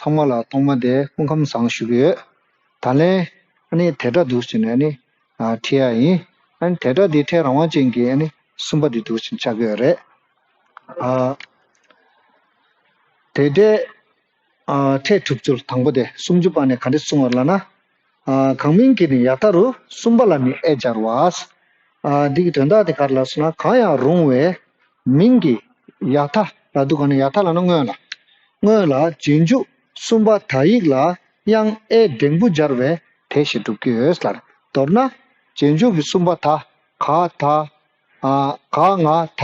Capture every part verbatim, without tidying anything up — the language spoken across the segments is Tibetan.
ཐོག་མ་ལ་ཐོག་མ་དེ་སྐུ་ཁམས་བཟང་ཞུ་གི་ཡོད། ད་ལན་ཨ་ནི་དེ་སྒྲ་འདུག་ཟེར་ནས་ཨ་ནི་ཨ་ཁྲིད་ཡ་ཡིན། ཨ་ནི་དེ་སྒྲ་འདི་ཕྲད་རང་དབང་ཅན་གྱི་ཨ་ནི་གསུམ་པ་འདི་འདུག་ཟེར་ཆགས་ཀྱི་ཡོད་རེད། ཨ་དེ་སྒྲའི་ཨ་ཕྲད་གྲུབ་ཚུལ་དང་པོ་དེ་སུམ་ཅུ་པ་ནས་ག་འདྲ་གསུངས་པ་ལབ་ན། ཨ་གང་མིང་གིས་ནི་ཡ་མཐའ་རུ། གསུམ་པ་ལ་ནི་ཨེ་སྦྱར་བ། ཨ་འདི་གི་དོན་དག་དེ་ག་རེ་ལབ་སོང་ན། གང་ཡང་རུང་བའི་མིང་གི་ཡ་མཐའ་ལབ་དུས་ག་ནས་ཡ་མཐའ་ལབ་ན་སྔོན་ལ། སྔོན་ལ་རྗེས་འཇུག་གསུམ་པ་ད་ཡིག་ལ་དབྱངས་ཨེ་འགྲེང་བུ་སྦྱར་བས་དེ་ཞེས་གྲུབ་ཀྱི་ཡོད་ལ། མདོར་ན་རྗེས་འཇུག་གི་གསུམ་པ་ད་ག་ད་ཨ་ག་ང་ད་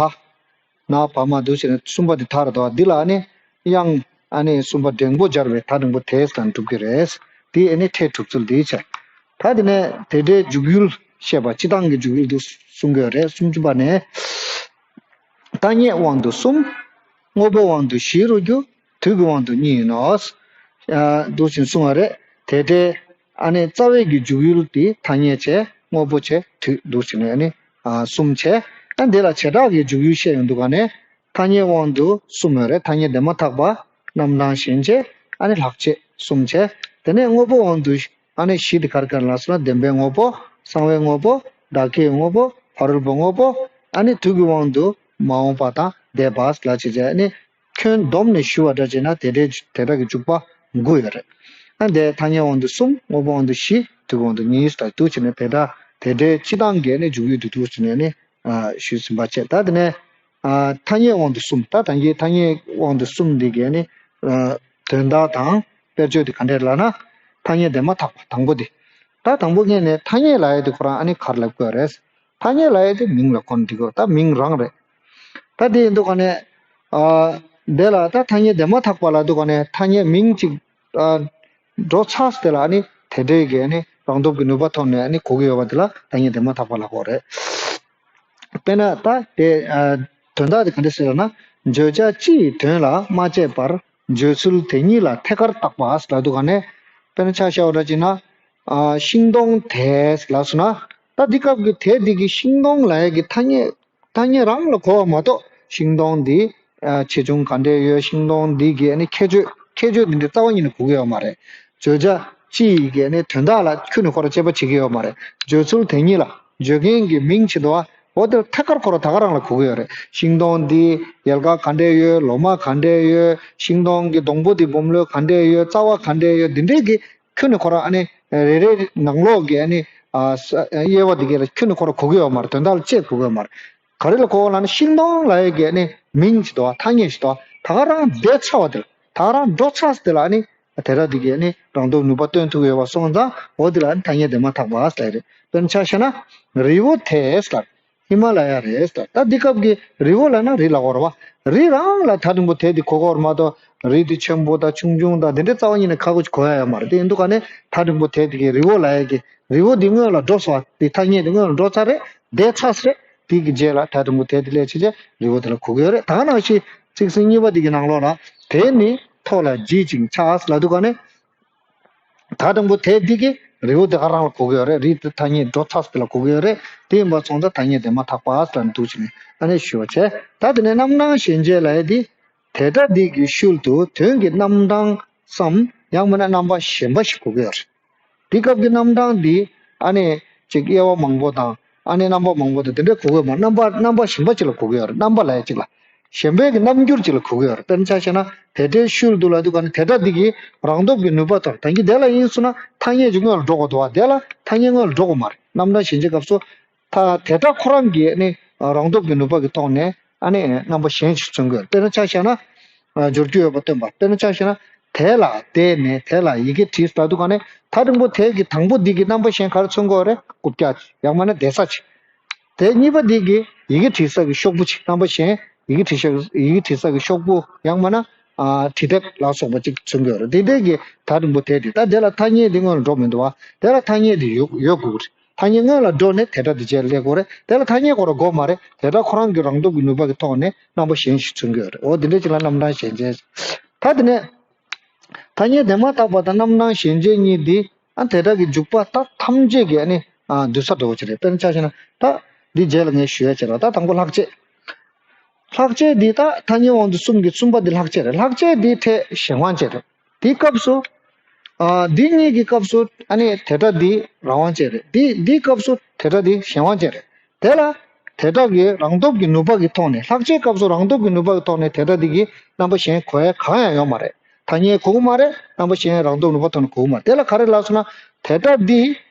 ན་བ་མ་འདུག་ཟེར་ནས་གསུམ་པ་དེ་ད་རེད་དོ། འདི་ལ་ཨ་ནི་དབྱངས་ཨ་ནི་གསུམ་པ་འགྲེང་བུ་སྦྱར་བས་ད་འགྲེང་བུ་དེས་ལ་གྲུབ་ཀྱི་རེད། དེ་ཨ་ནི་ཕྲད་གྲུབ་ཚུལ་འདི་བྱས། ད་དེ་ནས་དེ་སྒྲའི་འཇུག་ཡུལ་བཤད་པ། སྤྱི་དང་གི་འཇུག་ཡུལ་འདུག་གསུང་གི་ཡོད་རེད། སུམ་ཅུ་པ་ནས། ཐ་སྙད་དབང་དུ་གསུམ། དངོས་པོའི་དབང་དུ་བཞི་རུ་འགྱུར། དུས་ཀྱི་དབང་དུ་གཉིས་ཡིན་ནོ། ཨ་འདུག་ཅིང་གསུང་བ་རེད། དེ་འདྲའི་ཨ་ནི་རྩ་བའི་གི་འཇུག་ཡུལ་དེ་ཐ་སྙད་བྱས། དངོས་པོ་བྱས། དུས་འདུག་ཅིང་ནས་ཨ་ནི་ཨ་གསུམ་བྱས། ཨ་འདི་ལ་བྱེ་བྲག་གི་འཇུག་ཡུལ་བཤད་ཡོང་དུས་ག་ནས་ཐ་སྙད་དབང་དུ་གསུམ་ཡོད་རེད། ཐ་སྙད་དེ་མ་ཐག་པ། རྣམ་གྲངས་གཞན་བྱས། ཨ་ནི་ལྷག་བཅས་གསུམ་བྱས། དེ་ནས་དངོས་པོའི་དབང་དུ་ཨ་ནི་བཞི་དེ་ག་རེ་ག་རེ་ལབ་སོང་ན། བདེན་པའི་དངོས་པོ། གསང་བའི་དངོས་པོ། བདག་བསྐྱེད་དངོས་པོ། ཕ་རོལ་པོའི་དངོས་པོ། ཨ་ནི་དུས་ཀྱི་དབང་དུ་མ་འོངས་པ་དང་འདས་པ་ལ་བྱེད་བྱས། ཨ་ནི་ཁྱོན་བསྡོམས་ནས་ཞུ་བ་འདྲ་བྱས་ན་དེ་འདྲའི་དེ་འདྲ་གི་འཇུག་པ་དགུ་ཡོད་རེད། ཨ་འདས་ཐ་སྙད་དབང་དུ་གསུམ། དངོས་པོའི་དབང་དུ་བཞི། དུས་ཀྱི་དབང་དུ་གཉིས་ལ་འདུག་བྱས་ནས་དེ་འདྲ་དེ་འདྲའི་སྤྱི་དང་གི་ཨ་ནི་འཇུག་ཡུལ་དུ་འདུག་བྱས་ནས་ཨ་ནི་ཨ་ཞུས་ཟིན་པ་བྱས། ད་དེ་ནས་ཨ་ཐ་སྙད་དབང་དུ་གསུམ། ད་ད་གིན་ཐ་སྙད་དབང་དུ་གསུམ་འདི་གའི་ནི་ཨ་དོན་དག་དང་དཔེར་བརྗོད་འདི་ག་འདྲས་ལབ་ན། ཐ་སྙད་དེ་མ་ཐག་པ་དང་པོ་འདི། ད་དང་པོ་ངས་ནས་ཐ་སྙད་ལབ་ཡས་དེ་ཁོ་རང་ཨ་ནི་ག་རེ་ལབ་དགོས་རེད། ཐ་སྙད་ལབ་ཡས་དེ་མིང་ལ་གོ་ན་འགྲིག་གོ། ད་མིང་རང་རེད། ད་དེ་ཡིན་དུས་ག་ནས་ཨ་དེ་ལ་ད་ཐ་སྙད་དེ་མ་ཐག་པ་ལབ་དུས་ག་ནས་ཐ་སྙད་མིང་གཅིག་ཨ་འགྲོ་ཚར་དེ་ལ་ཨ་ནི་དེ་འདྲའི་གི་ཨ་ནི་རང་སྟོབས་ཀྱི་ནུས་པ་ཐོག་ནས་ཨ་ནི་གོ་གི་ཡོད་པ་དེ་ལ་ཐ་སྙད་དེ་མ་ཐག་པ་ལབ་དགོས་རེད། དཔེར་ན་ད་དེ་ཨ་དོན་དག་དེ་ག་འདྲ་ཟེར་ལབ་ན། བརྗོད་བྱ་སྤྱི་ཡི་དོན་ལ་མ་དཔྱད་པར་བརྗོད་ཚུལ་དེ་ཉིད་ལ་ཐད་ཀར་བརྟག་པ་ལབ་དུས་ག་ནས། དཔེར་ན་ཆ་བཞག་པ་འདྲ་བྱས་ན། ཨ་ཤིང་སྡོང་དེ་ལབ་སོང་ན། ད་འདི་སྐབས་ཀྱི་དེ་འདི་གི་ཤིང་སྡོང་ལབ་ཡས་ཀྱི་ཐ་སྙད་ཐ་སྙད་རང་ལ་གོ་བ་མ་གཏོགས། ཤིང་སྡོང་འདི་ཨ་ཆེ་ཆུང་ག་འདྲས་ཡོད། ཤིང་སྡོང་འདི་གི་ཨ་ནི་ཁྱད་ཆོས་ཁྱད་ཆོས་འདི་འདྲའི་རྩ་བ་ཉིད་ནས་གོ་གི་ཡོད་མ་རེད། བརྗོད་བྱ་སྤྱི་ཡི་གི་ཨ་ནི་དོན་དག་ལ་ཁྱོན་ནས་ཁོ་རང་དཔྱད་པ་བྱེད་ཀྱི་ཡོད་མ་རེད། བརྗོད་ཚུལ་དེ་ཉིད་ལ་བརྗོད་མཁན་གྱི་མིང་བྱེད་དོ། འོ་དེར་ཐད་ཀར་ཁོ་རང་ད་ག་རང་ལ་གོ་གི་ཡོད་རེད། ཤིང་སྡོང་འདི་ཡལ་ག་ག་འདྲས་ཡོད། ལོ་མ་ག་འདྲས་ཡོད། ཤིང་སྡོང་གི་སྡོང་པོ་འདི་སྦོམ་ལོས་ག་འདྲས་ཡོད། རྩ་བ་ག་འདྲས་ཡོད། འདི་འདྲས་ཀྱི་ཁྱོན་ནས་ཁོ་རང་ཨ་ནི་རེ་རེ་ནང་ལོགས་ཀྱི་ཨ་ནི་ཨ་ས་དབྱེ་བ་འདི་གས་ལ་ཁྱོན་ནས་ཁོ་རང་གོ་གི་ཡོད་མ་རེད། དོན་དག་ལ་དཔྱད་གོ་གི་ཡོད་མ་རེད། ག་རེ་ལ་གོ་བ་ལབ་ན། ཤིང་སྡོང་ལབ་ཡས་ཀྱི་ཨ་ནི་མིང་ཞིག་འདུག་བ། ཐ་སྙད་ཞིག་འདུག་བ། ད་ག་རང་བསྡད་ཚར་བ་དེ་ལ། ད་ག་རང་འགྲོ་ཚར་དེ་ལ་ཨ་ནི་དེ་ར་འདི་གས་ཨ་ནི་རང་སྟོབས་ནུས་པ་སྟོན་ཐུབ་ཡོད་པ་སོང་ཙང་། འོ་དེ་ལ་ཨ་ནི་ཐ་སྙད་དེ་མ་ཐག་པ་ཟེར་རེད། དཔེར་ན་ཆ་བཞག་ན། རི་བོ་དེ་ཟེར། ཧི་མ་ལ་ཡ་རེད་ཟེར། ད་འདི་སྐབས་ཀྱི་རི་བོ་ལབ་ན་རི་ལ་གོ་ར་བ། རི་རང་ལ་ད་རིང་པོ་དེ་འདི་གོ་གོ་ར་མ་གཏོགས། རི་འདི་ཆེན་པོ་དང་ཆུང་ཆུང་དང་འདི་འདྲའི་རྩ་བ་ཉིད་ནས་ཁ་གོ་གོ་ཡ་ཡོད་མ་རེད། དེ་ཡིན་དུས་ག་ནས་ད་རིང་པོ་དེ་འདི་གས་རི་བོ་ལབ་ཡས་ཀྱི་རི་བོ་འདི་སྔོན་ལ་འགྲོ་སོང་བ། འདི་ཐ་སྙད་འདི་སྔོན་ལ་འགྲོ་ཚར་རེད། བསྡད་ཚར་རེད། དེ་གི་རྗེས་ལ་ད་དུང་དེ་དེ་ལས་ཕྱི་རྗེས་རི་བོ་དེ་ལ་གོ་གི་ཡོད་རེད། ད་ནང་བཞིན་ཚིག་ཟིན་གཉིས་པ་དེ་གི་ནང་ལོགས་ལ། དེ་ནི་མཐོ་ལ་བརྗིད་ཅིང་ཆགས་ལབ་དུས་ག་ནས། ད་དུང་དེ་དེ་གི་རི་བོ་དེ་ག་རང་ལ་གོ་གི་ཡོད་རེད། རི་དེ་ཐ་སྙད་འགྲོ་ཚར་དེ་ལ་གོ་གི་ཡོད་རེད། དེ་ཡིན་པ་སོང་ཙང་ཐ་སྙད་དེ་མ་ཐག་པ་ལ་འདུག་ཅིག་ནས་ཨ་ནི་ཞུ་བ་བྱས། ད་དེ་ནས་རྣམ་གྲངས་ཞེན་བྱེད་ལབ་ཡས་དེ། དེ་སྒྲ་འདི་གི་ཤུལ་དུ་དོན་གྱི་རྣམ་གྲངས་སམ། ཡང་མིན་ན་རྣམ་པ་གཞན་པ་ཞིག་གོ་གི་ཡོད་རེད། འདི་སྐབས་ཀྱི་རྣམ་གྲངས་འདི་ཨ་ནི་ཅིག་དབྱེ་བ་མང་པོ་དང་ཨ་ནི་རྣམ་པ་མང་པོ་དང་དེ་འདྲའི་གོ་གི་ཡོད་མ་རེད། རྣམ་པ་རྣམ་པ་གཞན་པ་ཅིག་ལ་གོ་གི་ཡོད་རེད། རྣམ་པ་ལབ་ཡ་ཅིག་ལ། གཞན་པའི་གི་རྣམ་འགྱུར་ཅིག་ལ་གོ་གི་ཡོད་རེད། དཔེར་ན་ཆ་བཞག་ན་དེ་སྒྲའི་ཤུལ་དུ་ལབ་དུས་ག་ནས་དེ་སྒྲ་འདི་གི་རང་སྟོབས་ཀྱི་ནུས་པ་དང་། ད་གིན་དེ་ལ་ཡིན་སོང་ན་ཐ་སྙད་ཅིག་སྔོན་ལ་འགྲོ་དགོས་འདུག་བ། དེ་ལ་ཐ་སྙད་སྔོན་ལ་འགྲོ་དགོས་མ་རེད། རྣམ་གྲངས་ཞེན་བྱེད་སྐབས་སུ། ད་དེ་སྒྲ་ཁོ་རང་གི་ནི་རང་སྟོབས་ཀྱི་ནུས་པ་གི་ཐོག་ནས་ཨ་ནི་རྣམ་པ་གཞན་ཞིག་མཚོན་དགོས། དཔེར་ན་ཆ་བཞག་ན། ཨ་སྦྱོར་རྒྱུ་ཡོད་པ་སྟོན་པ། དཔེར་ན་ཆ་བཞག་ན། དེ་ལ་དེ་ནས་དེ་ལ་ཡི་གེ་བྲིས་ལབ་དུས་ག་ནས་ད་རིང་པོ་དེ་གི་དང་པོ་འདི་གི་རྣམ་པ་གཞན་ག་རེ་མཚོན་དགོས་རེད། རྐུབ་བཀྱག་ཅིག་ཡང་མིན་ན་བསྡད་ས་ཅིག་དེ་གཉིས་པ་འདི་གི་ཡི་གེ་བྲིས་ས་གི་ཤོག་བུ་ཅིག་རྣམ་པ་གཞན་ཡི་གེ་བྲིས་ས་ཡི་གེ་བྲིས་ས་གི་ཤོག་བུ་ཡང་མིན་ན་ཨ་བྲིས་དེབ་ལ་སོགས་པ་ཅིག་མཚོན་དགོས་རེད། དེ་འདྲའི་གི་ད་རིང་པོ་དེ་འདི་ད་དེ་ལ་ཐ་སྙད་འདི་སྔོན་ལ་འགྲོ་མི་འདུག་བ། དེ་ལ་ཐ་སྙད་འདི་ཡོད་ཡོད་དགོས་རེད། ཐ་སྙད་སྔོན་ལ་འགྲོ་ནས་དེ་སྒྲ་འདི་རྗེས་ལ་སླེབས་དགོས་རེད། དེ་ལ་ཐ་སྙད་ཁོ་རང་དགོས་མ་རེད། དེ་སྒྲ་ཁོ་རང་གི་རང་སྟོབས་ཀྱི་ནུས་པ་གི་ཐོག་ནས་རྣམ་པ་གཞན་ཞིག་མཚོན་གྱི་ཡོད་རེད། འོ་དེ་འདྲ་ཅིག་ལ་རྣམ་གྲངས་ཞེན་བྱེད། ད་དེ་ནས་ཐ་སྙད་དེ་མ་ཐག་པ་དང་རྣམ་གྲངས་ཞེན་བྱེད་གཉིས་འདི་ཨ་དེ་སྒྲ་གི་འཇུག་པ་ད་ཐམས་ཅད་ཀྱིས་ཨ་ནི་ཨ་འདུས་ས་འགྲོ་བ་ཅིག་རེད། དཔེར་ན་ཆ་བཞག་ན་ད་འདི་རྗེས་ལ་ངས་ཞུ་ཡ་བྱེད་རོགས། ད་དང་པོ་ལྷག་བཅས། ལྷག་བཅས་འདི་ད་ཐ་སྙད་དབང་དུ་གསུམ་གྱི་གསུམ་པ་འདི་ལྷག་བཅས་རེད། ལྷག་བཅས་འདི་ཕྲད་གཞན་དབང་བཅས་རེད། དེའི་སྐབས་སུ། ཨ། འདི་གཉིས་ཀྱི་སྐབས་སུ་ཨ་ནི་དེ་སྒྲ་འདི་རང་དབང་ཅན་རེད། འདི་འདིའི་སྐབས་སུ་དེ་སྒྲ་འདི་གཞན་དབང་ཅན་རེད། དེ་ལ་དེ་སྒྲ་གི་རང་སྟོབས་ཀྱི་ནུས་པ་གི་ཐོག་ནས། ལྷག་བཅས་སྐབས་སུ་རང་སྟོབས་ཀྱི་ནུས་པ་གི་ཐོག་ནས་དེ་སྒྲ་འདི་གི་རྣམ་པ་གཞན་གོ་ཡ་གང་ཡང་ཡོད་མ་རེད། ཐ་སྙད་གོ་གི་མ་རེད། རྣམ་པ་གཞན་རང་སྟོབས་ནུས་པ་ཐོག་ནས་གོ་གི་མ་རེད། དེ་ལ་ག་རེ་ལབ་སོང་ན། དེ་སྒྲ་འདི་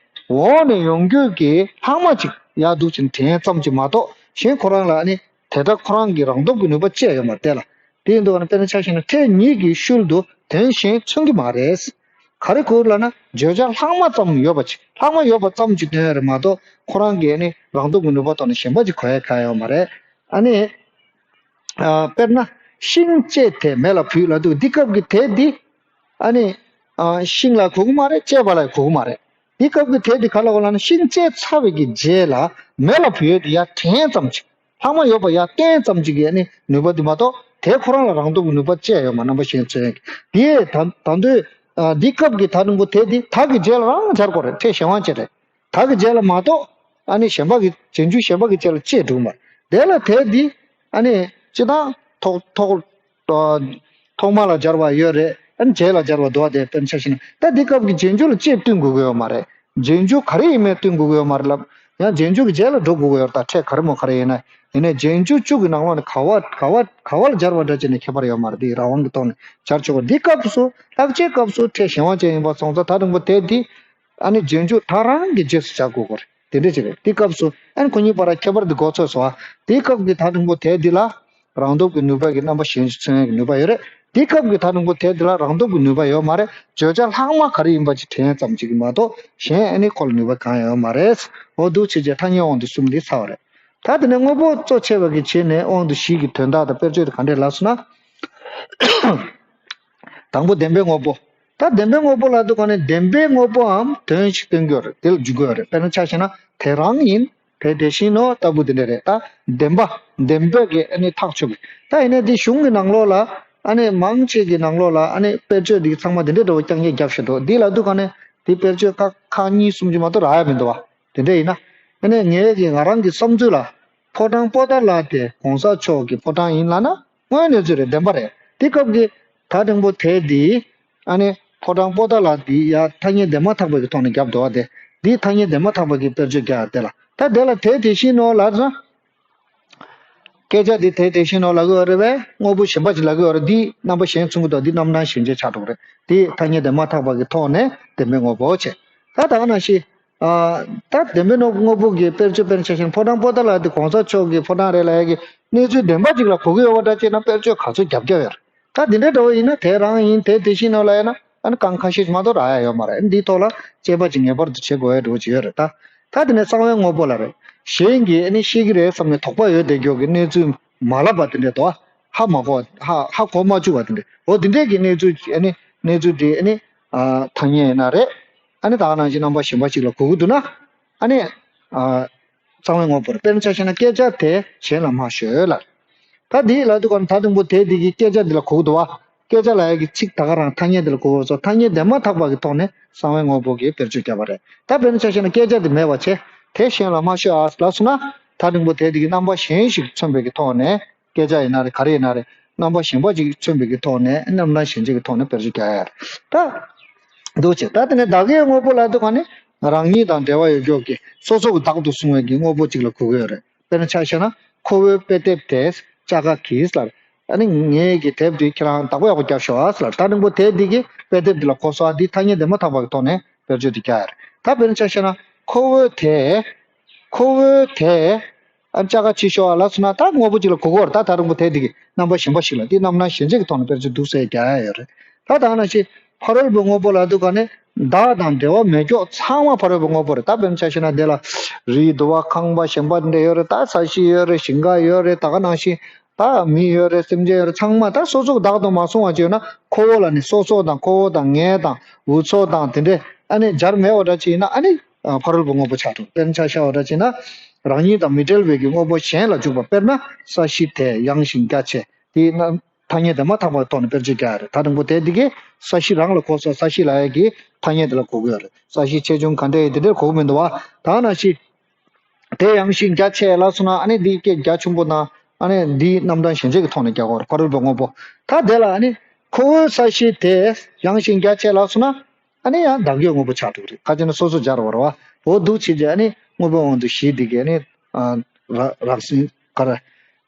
འོག་ནས་ཡོང་རྒྱུ་གི་ལྷག་མ་ཅིག་ཡར་འདུག་ཅིང་དྲན་ཙམ་ཅིག་མ་གཏོགས། གཞན་ཁོ་རང་ལ་ཨ་ནི་དེ་སྒྲ་ཁོ་རང་གི་རང་སྟོབས་ཀྱི་ནུས་པ་ཅི་ཡང་ཡོད་མ་རེད། དེ་ལ་དེ་ཡིན་དུས་ཨ་ནི་དཔེར་ན་ཆ་བཞག་ན་ཕྲད་གཉིས་ཀྱི་ཤུལ་དུ་དོན་གཞན་མཚོན་གྱི་མ་རེད། ག་རེ་གོ་ལབ་ན། བརྗོད་བྱ་ལྷག་མ་ཙམ་ཡོད་པ་ཅིག་ལྷག་མ་ཡོད་པ་ཙམ་ཅིག་སྟོན་ཡ་རེད་མ་གཏོགས། ཁོ་རང་གི་ཨ་ནི་རང་སྟོབས་ཀྱི་ནུས་པ་ཐོག་ནས་གཞན་པ་ཅིག་གོ་ཡ་གང་ཡང་ཡོད་མ་རེད། ཨ་ནི། ཨ། དཔེར་ན། ཤིང་བཅད་དེ་མེ་ལ་ཕུལ་ལབ་དུས་འདི་སྐབས་ཀྱི་དེ་འདི། ཨ་ནི། ཨ། ཤིང་ལ་གོ་གི་མ་རེད། བཅད་པ་ལ་གོ་གི་མ་རེད། འདི་སྐབས་ཀྱི་དེ་འདི་ག་ལ་གོ་ལབ་ན། ཤིང་བཅད་ཚར་བའི་གི་རྗེས་ལ་མེ་ལ་ཕུལ་ཡ་དེ་ཡར་དྲན་ཙམ་ཅིག་ལྷག་མ་ཡོད་པ་ཡར་སྟོན་ཙམ་ཅིག་གི་ཨ་ནི་ནུས་པ་འདི་མ་གཏོགས། དེ་ཁོ་རང་ལ་རང་སྟོབས་ཀྱི་ནུས་པ་ཅི་ཡང་ཡོད་མ། རྣམ་པ་གཞན་མཚོན་ཡ་གི། དེ་ད་ད་དུང་། ཨ། འདི་སྐབས་ཀྱི་ད་དང་པོ་དེ་འདི་ད་གི་རྗེས་ལ་རང་སྦྱར་དགོས་རེད། ཕྲད་གཞན་དབང་ཅན་རེད། ད་གི་རྗེས་ལ་མ་གཏོགས། ཨ་ནི་གཞན་པ་གི་རྗེས་འཇུག་གཞན་པ་གི་རྗེས་ལ་བཅད་འགྲོ་གི་མ་རེད། དེ་ལ་དེ་འདི་ཨ་ནི་སྤྱིར་བཏང་ཐོག་ཐོག་ཨ། ཐོག་མ་ལ་སྦྱར་བ་ཡོད་རེད། ཨ་ནི་རྗེས་ལ་སྦྱར་བ་འདུག་བ། དེ་དཔེར་ན་ཆ་བཞག་ན། ད་འདི་སྐབས་ཀྱི་རྗེས་འཇུག་ལ་བཅད་བསྟུན་དགོས་ཀྱི་ཡོད་མ་རེད། རྗེས་འཇུག་ག་རེ་ཡིན་མིན་བསྟུན་དགོས་ཀྱི་ཡོད་མ་རེད་ལབ། ཡང་རྗེས་འཇུག་གི་རྗེས་ལ་འགྲོ་དགོས་ཀྱི་ཡོད་རེད། ད་ཕྲད་ག་རེ་མོ་ག་རེ་ཡིན་ན། ཡིན་ནའི་རྗེས་འཇུག་བཅུ་གི་ནང་ལོགས་ནས་ག་བ་ག་བ་ག་བ་ལ་སྦྱར་བ་འདྲ་བྱས་ནས་ཁྱད་པར་ཡོད་མ་རེད། འདི་རང་དབང་གི་ཐོག་ནས་སྦྱར་ཆོག་གི། འདི་སྐབས་སུ་ལྷག་བཅས་སྐབས་སུ་ཕྲད་གཞན་དབང་ཅན་ཡིན་པ་སོང་ཙང་། ད་དང་པོ་དེ་འདི་ཨ་ནི་རྗེས་འཇུག་ད་རང་གི་རྗེས་སུ་བྱ་དགོས་ཀྱི་རེད། དེ་འདྲ་ཅིག་རེད། དེ་སྐབས་སུ་ཨ་ནི་ཁོ་གཉིས་བར་ཁྱད་པར་འདི་གོ་ཚོད་སོང་ཨ། དེའི་སྐབས་ཀྱི་ད་དང་པོ་དེ་འདི་ལ་རང་སྟོབས་ཀྱི་ནུས་པ་གི་རྣམ་པ་གཞན་ཞིག་མཚོན་ཡག་གི་ནུས་པ་ཡོད་རེད། དེའི་སྐབས་ཀྱི་ད་དང་པོ་དེ་འདི་ལ་རང་སྟོབས་ཀྱི་ནུས་པ་ཡོད་མ་རེད། བརྗོད་བྱ་ལྷག་མ་ག་རེ་ཡིན་པ་ཅིག་དྲན་ཙམ་ཅིག་གི་མ་གཏོགས། གཞན་ཨ་ནི་ཁོ་ལ་ནུས་པ་གང་ཡང་ཡོད་མ་རེད། འོ་འདུག་བྱས་རྗེས་ཐ་སྙད་དབང་དུ་གསུམ་འདི་ཚར་བ་རེད། ད་དེ་ནས་དངོས་པོ་གཙོ་ཆེ་བ་གི་བྱས་ནས་དབང་དུ་བཞི་གི་དོན་དག་དང་དཔེར་བརྗོད་དེ་ག་འདྲས་ལབ་སོང་ན། དང་པོ་བདེན་པའི་དངོས་པོ། ད་བདེན་པའི་དངོས་པོ་ལབ་དུས་ག་ནས་བདེན་པའི་དངོས་པོའམ་དོན་ཞིག་སྟོན་གྱི་ཡོད་རེད། དེ་ལ་འཇུག་གི་ཡོད་རེད། དཔེར་ན་ཆ་བཞག་ན་དེ་རང་ཡིན། དེ་དེ་བཞིན་ནོ་ལྟ་བུ་དེ་འདྲ་རེད། ད་བདེན་པ། བདེན་པ་གི་ཨ་ནི་ཐག་ཆོད་པ། ད་ཡིན་ནའི་འདི་གཞུང་གི་ནང་ལོགས་ལ་ཨ་ནི་མང་ཆེ་གི་ནང་ལོགས་ལ་ཨ་ནི་དཔེར་བརྗོད་འདི་ཚང་མ་དེ་འདྲ་འདྲ་བོ་རྐྱང་རྐྱང་རྒྱབ་བཞག་འདུག་འདི་ལབ་དུས་ག་ནས་འདི་དཔེར་བརྗོད་ཁ་ཁག་གཉིས་གསུམ་ཅིག་མ་གཏོགས་རག་ཡ་མི་འདུག་བ། དེ་འདྲ་ཡིན་ན། ཨ་ནི་ངས་ཀྱི་ང་རང་གི་བསམ་ཚུལ་ལ། ཕོ་བྲང་པོ་ཏཱ་ལ་དེ་གོང་ས་མཆོག་གི་ཕོ་བྲང་ཡིན་ལབ་ན། དངོས་གནས་ཚུལ་རེད། བདེན་པ་རེད། དེ་སྐབས་ཀྱི་ད་དང་པོ་དེ་འདི་ཨ་ནི་ཕོ་བྲང་པོ་ཏཱ་ལ་འདི་ཡ་ཐ་སྙད་འདས་མ་ཐག་པ་གི་ཐོག་ནས་རྒྱབ་འདུག་བ། དེ་འདི་ཐ་སྙད་འདས་མ་ཐག་པ་གི་དཔེར་བརྗོད་རྒྱག་ཡ་དེ་ལ། ད་དེ་ལ་དེ་དེ་བཞིན་ནོ་ལབ་ན། སྐད་ཆ་འདི་དེ་དེ་བཞིན་ནོ་ལབ་ཀྱི་ཡོད་རེད་པས། དངོས་པོ་གཞན་པ་ཞིག་ལབ་ཀྱི་ཡོད་རེད། འདི་རྣམ་པ་གཞན་མཚོན་གྱི་འདུག་འདི་རྣམ་གྲངས་གཞན་ཅན་ཆགས་འགྲོ་གི་རེད། འདི་ཐ་སྙད་འདས་མ་ཐག་པ་གི་ཐོག་ནས་བདེན་པའི་དངོས་པོ་བྱས། ད་ད་ག་ནང་བཞིན། ཨ། ད་བདེན་པའི་དངོས་པོ་གི་དཔེར་བརྗོད་དཔེར་ན་ཆ་བཞག་ན་ཕོ་བྲང་པོ་ཏཱ་ལ་དེ་གོང་ས་མཆོག་གི་ཕོ་བྲང་རེད་ལབ་ཡ་གི་གནས་ཚུལ་བདེན་པ་ཅིག་ལ་གོ་གི་ཡོད་པ་འདྲ་བྱས་ན་དཔེར་བརྗོད་ག་ཚོད་རྒྱབ་རྒྱབ་ཡོད་རེད། ད་འདི་འདྲའི་འདྲ་བོ་ཡིན་ན་དེ་རང་ཡིན། དེ་དེ་བཞིན་ནོ་ལབ་ཡ་ན་ཨ་ནི་རྐང་ཁ་ཤས་མ་གཏོགས་རག་ཡ་ཡོད་མ་རེད། འདིའི་ཐོག་ལ་དཔྱད་པ་ཅིག་ངེས་པར་དུ་བྱེད་དགོས་ཡ་འདྲ་བོ་ཅིག་ཡོད་རེད། ད་ད་དེ་ནས་གསང་བའི་དངོས་པོ་ལ་རེད། གཞན་གྱིས་ཨ་ནི་ཤེས་ཀྱི་རེད་བསམ་ནས་དོགས་པ་ཡོད་བསྡད་རྒྱུ་གི་གནས་ཚུལ་མ་ལབ་པ་དེ་འདྲས་དོ། ཧ་མ་གོ། ཧ་ཧ་གོ་མ་བཅུག་པ་དེ་འདྲས། འོ་དེ་འདྲས་ཀྱི་གནས་ཚུལ་ཨ་ནི་གནས་ཚུལ་དེ་ཨ་ནི་ཨ་ཐ་སྙད་ཡིན་ན་རེད། ཨ་ནི་ད་ག་ནང་བཞིན་རྣམ་པ་གཞན་པ་ཞིག་ལ་གོ་གི་འདུག་ན། ཨ་ནི། ཨ། གསང་བའི་དངོས་པོ་རེད། དཔེར་ན་ཆ་བཞག་ན་སྐད་ཆ་དེ་གཞན་ལ་མ་ཤོད་ལབ། ད་འདི་ལབ་དུས་ག་ནས་ད་དང་པོ་དེ་འདི་གི་སྐད་ཆ་འདི་ལ་གོ་གི་འདུག་བ། སྐད་ཆ་ལབ་ཡ་གི་ཚིག་ད་ག་རང་ཐ་སྙད་འདི་ལ་གོ་གི་ཡོད་སོ། ཐ་སྙད་འདས་མ་ཐག་པ་གི་ཐོག་ནས་གསང་བའི་དངོས་པོ་གི་དཔེར་བརྗོད་བརྒྱབ་པ་རེད། ད་དཔེར་ན་ཆ་བཞག་ན་སྐད་ཆ་འདི་མེད་པ་བྱས། དེ་གཞན་ལ་མ་ཤོད་ཨ་ལབ་སོང་ན། ད་དང་པོ་དེ་འདི་གི་རྣམ་པ་གཞན་ཞིག་མཚོན་པའི་གི་ཐོག་ནས། སྐད་ཆ་ཡིན་ན་རེད། ག་རེ་ཡིན་ན་རེད། རྣམ་པ་གཞན་པ་ཅིག་མཚོན་པའི་གི་ཐོག་ནས་རྣམ་གྲངས་གཞན་ཅིག་གི་ཐོག་ནས་དཔེར་བརྗོད་རྒྱག་ཡ་རེད། ད། འདུག་བྱས། ད་དེ་ནས་བདག་གི་དངོས་པོ་ལབ་དུས་ག་ནས་རང་ཉིད་དང་འབྲེལ་བ་ཡོད་རྒྱུ་གི་སོ་སོ་གི་བདག་ཏུ་བཟུང་བའི་གི་དངོས་པོ་ཅིག་ལ་གོ་གི་ཡོད་རེད། དཔེར་ན་ཆ་བཞག་ན་ཁོ་བོའི་དཔེ་དེབ་དེ་ལྕགས་ཁ་གིས་ལབ། ཨ་ནི་ངའི་གི་དེབ་དེ་ཁྱེད་རང་བདག་པོ་ཡག་པོ་རྒྱབ་ཤོག་ཨ་ལབ། ད་དང་པོ་དེབ་འདི་གི་དཔེ་དེབ་འདི་ལ་གོ་སོང་ཨ། འདི་ཐ་སྙད་འདས་མ་ཐག་པ་གི་ཐོག་ནས་དཔེར་བརྗོད་འདི་རྒྱག་ཡ་རེད། ད་དཔེར་ན་ཆ་བཞག་ན་ཁོ་བོའི་དེ། ཁོ་བོའི་དེ། ཨ་ལྕགས་ཁ་ཕྱིས་ཤོག་ཨ་ལབ་སོང་ན་ད་དངོས་པོ་ཅིག་ལ་གོ་གི་ཡོད་རེད། ད་ད་དང་པོ་དེ་འདི་གི་རྣམ་པ་གཞན་པ་ཞིག་ལ་འདི་རྣམ་གྲངས་གཞན་ཅིག་གི་ཐོག་ནས་དཔེར་བརྗོད་འདུག་སེ་རྒྱག་ཡ་ཡོད་རེད། ད་ད་ག་ནང་བཞིན་ཕ་རོལ་པོའི་དངོས་པོ་ལབ་དུས་ག་ནས་བདག་དང་འབྲེལ་བ་མེད་ཀྱོག་ཚང་མ་ཕ་རོལ་པོའི་དངོས་པོ་རེད། ད་དཔེར་ན་ཆ་བཞག་ན་དེ་ལ་རི་དུ་བ་ཁང་པ་གཞན་པ་འདྲ་ཡོད་རེད། ད་ས་གཞི་ཡོད་རེད། ཞིང་ཁ་ཡོད་རེད། ད་ག་ནང་བཞིན་ད་མི་ཡོད་རེད། སེམས་ཅན་ཡོད་རེད། ཚང་མ་ད་སོ་སོ་གི་བདག་ཏུ་མ་བཟུང་བ་བྱས་ན་ཁོ་བོ་ལ་ནི་སོ་སོ་དང་ཁོ་བོ་དང་ངའི་དང་འུ་ཚོ་དང་དེ་འདྲས་ཨ་ནི་སྦྱར་མེད་པ་འདྲ་ཅིག་ཡིན་ན་ཨ་ནི། ཨ། ཕ་རོལ་པོ་དངོས་པོ་ཆགས་འགྲོ། དཔེར་ན་ཆ་བཞག་པ་འདྲ་བྱས་ན། རང་ཉིད་དང་མི་འབྲལ་བའི་གི་དངོས་པོ་གཞན་ལ་འཇུག་པ། དཔེར་ན་ས་གཞི་དེ་ཡངས་ཤིང་རྒྱ་ཆེ། དེས་ན་ཐ་སྙད་དེ་མ་ཐག་པའི་ཐོག་ནས་དཔེར་བརྗོད་རྒྱག་ཡ་རེད། ད་དང་པོ་དེ་འདི་གས་ས་གཞི་རང་ལ་གོ་སོང་། ས་གཞི་ལབ་ཡ་གི་ཐ་སྙད་དེ་ལ་གོ་གི་ཡོད་རེད། ས་གཞི་ཆེ་ཆུང་ག་འདྲ་ཡིན་དེ་འདྲར་གོ་གི་མི་འདུག་བ། ད་ནང་བཞིན་དེ་ཡངས་ཤིང་རྒྱ་ཆེ་ལབ་སོང་ན་ཨ་ནི་འདི་སྐད་རྒྱ་ཆེན་པོ་དང་ཨ་ནི་འདི་རྣམ་གྲངས་གཞན་ཆེ་གི་ཐོག་ནས་རྒྱག་གི་ཡོད་རེད། ཕ་རོལ་པོའི་དངོས་པོ། ད་དེ་ལ་ཨ་ནི། ཁོ་བོའི་ས་གཞི་དེ་ཡངས་ཤིང་རྒྱ་ཆེ་ལ་སོང་ན། ཨ་ནི་ཡང་བདག་གི་དངོས་པོ་ཆགས་འགྲོ་གི་རེད། ཁ་ཅིག་ན་སོ་སོ་སྦྱར་བ་རེད་བ། འོ་འདུག་བྱེད་ཀྱི་ཨ་ནི་དངོས་པོའི་དབང་དུ་གཞི་འདི་གས་ནི་ཨ་ར་རགས་ཟིན་ག་རེ་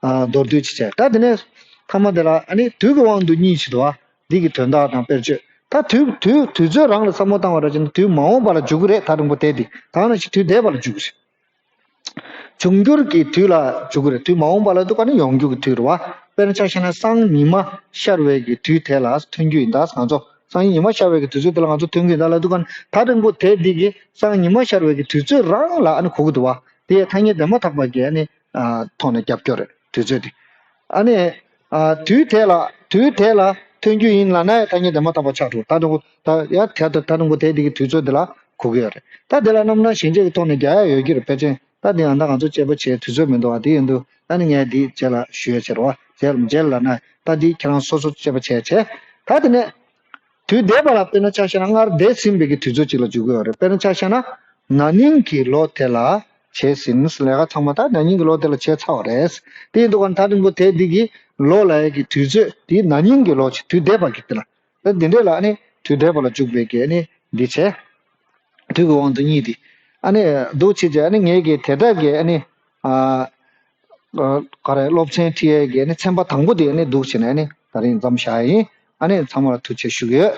ཨ་མདོར་བསྡུས་བྱེད་བྱས། ད་དེ་ནས་ཐ་མ་དེ་ལ་ཨ་ནི་དུས་ཀྱི་དབང་དུ་གཉིས་བྱེད་དོ་བ། འདི་གི་དོན་དག་དང་དཔེར་བརྗོད། ད་དུས་དུས་དུས་ཚོད་རང་ལ་བསམ་བློ་བཏང་བ་ར་བྱས་ན་དུས་མ་འོངས་པ་ལ་འཇུག་གི་རེད། ད་རིང་པོ་དེ་འདི་ད་ནང་བཞིན་དུས་འདས་པ་ལ་འཇུག་གི་རེད། འབྱུང་འགྱུར་གྱི་དུས་ལ་འཇུག་གི་རེད། དུས་མ་འོངས་པ་ལ་འདུག་ག་ནི་ཡོང་འགྱུར་གྱི་དུས་རེད་བ། དཔེར་ན་ཆ་བཞག་ན་སང་ཉི་མ་ཤར་བའི་གི་དུས་དེ་ལ་ཐོན་རྒྱུ་ཡིན་ད། ང་ཚོ་སང་ཉིན་ཉི་མ་ཤར་བའི་གི་དུས་ཚོད་དེ་ལ་ང་ཚོ་ཐོན་རྒྱུ་ཡིན་ད་ལ་འདུག་ག་ནི་ད་རིང་པོ་དེ་འདི་གི་སང་ཉི་མ་ཤར་བའི་གི་དུས་ཚོད་རང་ལ་ཨ་ནི་གོ་གི་འདུག་བ། དེ་ཡང་ཐ་སྙད་འདས་མ་ཐག་པ་གི་ཨ་ནི་ཐོག་ནས་རྒྱབ་སྐྱོར་རེད། དུས་ཚོད་དེ། ཨ་ནི། ཨ་དུས་དེ་ལ་དུས་དེ་ལ་ཐོན་རྒྱུ་ཡིན་ལབ་ན་ཡང་ཐ་སྙད་འདས་མ་ཐག་པ་ཆགས་འགྲོ། ད་དུང་ད་ཡ་དེ་ད་ད་དུང་དེ་དེ་གི་དུས་ཚོད་དེ་ལ་གོ་གི་ཡོད་རེད། ད་དེ་ལ་རྣམ་གྲངས་གཞན་ཆ་གི་ཐོག་ནས་རྒྱག་ཡ་ཡོད་ཀྱི་རེད། ཕལ་ཆེར་ད་དེ་ཡང་ད་ང་ཚོ་དཔྱད་པ་བྱེད་དུས་ཚོད་མི་འདུག་བ། དེ་ཡིན་དུས་ད་ནི་ངས་འདི་རྗེས་ལ་ཞུ་ཡ་བྱེད་རོགས། རྗེས་ལ་རྗེས་ལ་ལབ་ན་ད་འདི་ཁྱེད་རང་སོ་སོ་དཔྱད་པ་བྱས་བྱས། ད་དེ་ནས། དུས་འདས་པ་ལ་དཔེར་ན་ཆ་བཞག་ན་སྔར་འདས་ཟིན་པའི་གི་དུས་ཚོད་ཅིག་ལ་འཇུག་གི་ཡོད་རེད། དཔེར་ན་ཆ་བཞག་ན་ན་ནིང་གི་ལོ་དེ་ལ་བྱས་ཟིན། ལས་ཀ་ཚང་མ་ད་ན་ནིང་གི་ལོ་དེ་ལ་བྱས་ཚར་བ་རེད། དེ་ཡིན་དུས་ག་ད་རིང་པོ་དེ་འདི་གི་ལོ་ལ་ཡ་གི་དུས་ཚོད་དེ་ན་ནིང་གི་ལོ་ཅིག་དུས་འདས་པ་གི་དེ་ལ། ད་འདི་འདྲས་ལ་ཨ་ནི་དུས་འདས་པ་ལ་འཇུག་པའི་གི་ཨ་ནི་འདི་བྱས། དུས་ཀྱི་དབང་དུ་གཉིས་དེ། ཨ་ནི་འདུག་བྱེད་ཀྱི་ཨ་ནི་ངས་གི་དེ་དག་གི་ཨ་ནི་ཨ། ག་རེ་སློབ་ཚན་ཁྲིད་ཡས་ཀྱི་ནི་ཚན་པ་དང་པོ་དེ་ནི་འདུག་བྱས་ནས་ནི་ད་རིང་མཚམས་བཞག་ཡིན། ཨ་ནི་ཚང་མ་ལ་ཐུགས་རྗེ་ཆེ་ཞུ་གི་ཡོད།